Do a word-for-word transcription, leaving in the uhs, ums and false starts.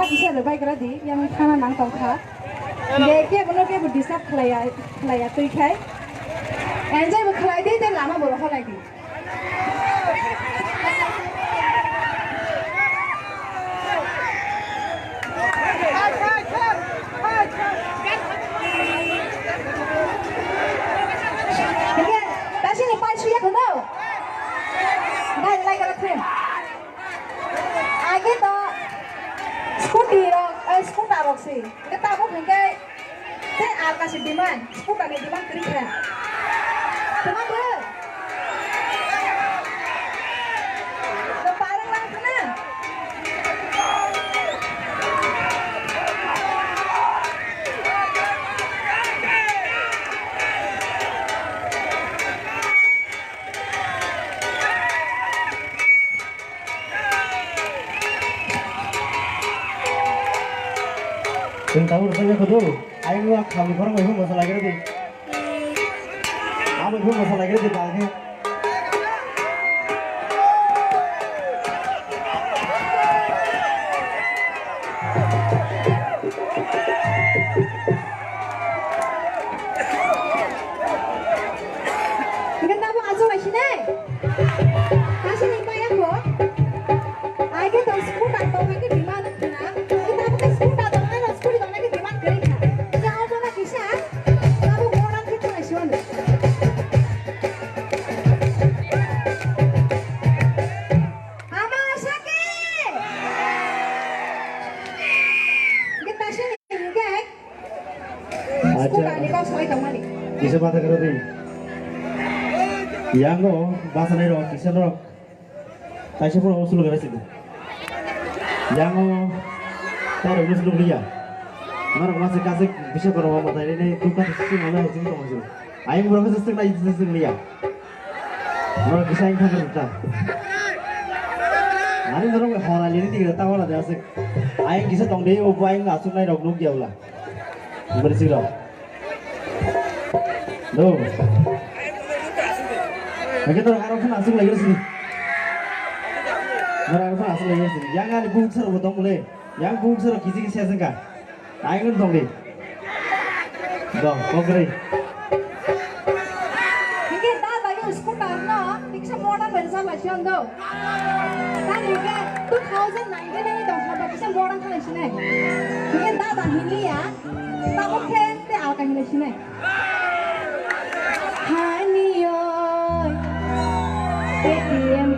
Kisa rwbai gra di, yang thana nang tong kha. Hingke kebo no kebo disturb khlaiya, khlaiya twi khai. Enjoy bo khlai di, tei lama bo rohor lai di. Hingke, ta sini pai suya kono. Bai lai kara thum. Age to scooty rok, eh, scooter rok si. Hingke tabuk hingke tei alka si demand, scooter ni demand kwrwi kha. Tuma bwrwi? No parang lang khna. Chwng tabuk rwchapya kho do. Ayang o kham ni khorang bai phano mosa laigra di. Abo phano mosa laigra di bal khe. Hingke tabuk achuk lai sinai. Asini maya kho. Ai khe tong scooter tong hai khe demand khna. Hingke tabuk khe scooter tong hai, scooty tong hai khe demand kwrwi kha. Hingke omo no kisa tabuk modern khe thang lai si mano. Ama sake. Hingke ta sini hingke Acha. Scooter ni kok soi tongmani. Kisa mata karo di. Yango basanai rok, kisa rok. Kaisa pura usul gara sini. Yango taro usul liya. Norok masih kasih bisa karo mata ini tuh kan sisi mana sini tong sini. Ayang berapa sesek lagi sesek liya. Norok kisa yang kagak kita. Hari norok hora lini tiga tahun ada asik. Ayang kisa tong deh, upu ayang asuk nai rok nuk ya ulah. Beri sih rok. Do. Oke, to aro phone asuk lagi sini. Aro aro phone asuk lagi sini. Yang ani bung sar botong boleh. Yang bung sar kisi kisi asuk ka. Ayang tong deh. Do, kok ri. Hingke da bai scooter no, tiksa modern bai sa bai siyan do. Da hingke two thousand nineteen ni dong sa bai kisa modern khalai sinai. Hingke da da hini ya, tabuk khe te alka hini sinai. Hani oi, A T M